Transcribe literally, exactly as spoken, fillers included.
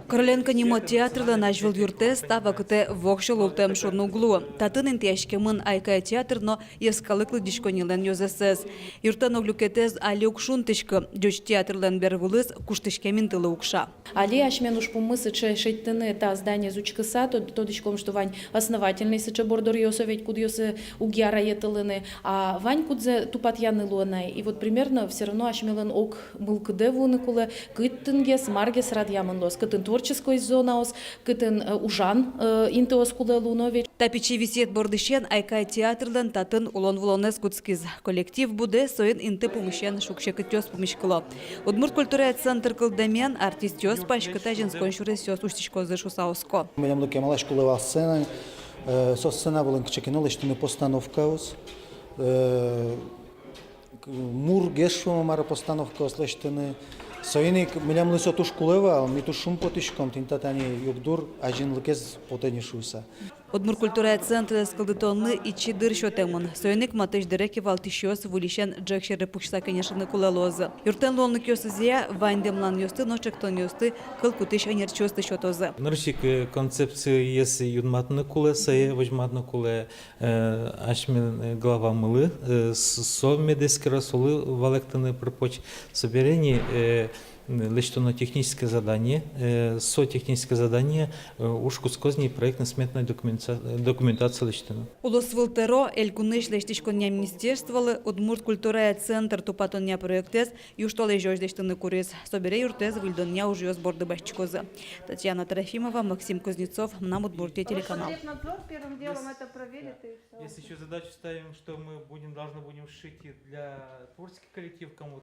Короленко нимо театрлэн азьвыл юртэз та вакытэ воксё лултэм шуыны уг луы. Татын интыяськемын «Айкай» театр но йӧскалык лыдӟиськоннилэн ёзэсэз. Юртлэн ог люкетэз али уг шунтӥськы. Ӟуч театрлэн бервылыз куштӥськем интылы укша. Али асьмелэн ужпуммы сыӵе: шедьтыны та зданиез учкыса, тод-, тодӥськом, что вань основательный сыӵе бордоръёс, ведь, кудъёсыз уг яра йӧтылыны, а вань кудзэ тупатъяны луэ на. И вот примерно всё равно асьмелэн ог мылкыдэ вуыны кулэ, кытынгес, маргес радъямын луоз, кытын творческой зонаос, кытын, э, ужан, э, интыос кулэ луоно ведь. Та пичи висъет бордысен «Айкай» театрлэн татын улон-вылонэз кутскиз. Коллектив будэ, соин инты пумысен шуг-секытъёс пумиськыло. Удмурт культурая центр кылдэмен, артистъёс паськыт азинскон сюресъёс усьтӥськозы шуыса оско. Милемлы кемалась кулэ вал сцена, э, со сцена вылын кыӵе ке но лэсьтыны постановкаос, э, к-, мургес шуом-а, мар-а, постановкаос лэсьтыны. Соин ик милемлы со туж кулэ вал, ми туж шумпотӥськом, тӥни та тани югдур азинлыкез потэ ни шуыса. Удмурт культурая центрез кылдытонлы ичи дыр сётэмын. Соин ик матысь дыре кивалтӥсьёс выльысен ӝӧк сьӧры пуксьыса кенешыны кулэ луозы. Юртлэн луонлыкъёсызъя вань дэмланъёсты но ӵектонъёсты кыл кутӥсь ӧнерчиосты сётозы. Нырысь ик, э, концепциез юнматыны кулэ, сое возьматыны кулэ, э, асьмелэн, э, главамылы, э, с-, со мед эскеро, солы валэктыны пыр-поч. Собере ини, э, лэсьтоно техническое задание, э, со техническое задание, э, уж кутскоз ни проектно-сметной документация, документация лэсьтыны. Улосвыл тӧро, элькунысь лэсьтӥськонъя министерстволы, удмурт культурая центр тупатонъя проектэз южтолэзёзь лэсьтыны куриз. Собере юртэз выльдонъя ужъёс борды басьтӥськозы. Татьяна Трофимова, Максим Кузнецов, «Мынам Удмуртие» телеканал. Роспотребнадзор первым делом это проверит и всё. Если ещё задачу ставим, что мы будем, должны будем сшить и для творческих коллективов кому-то,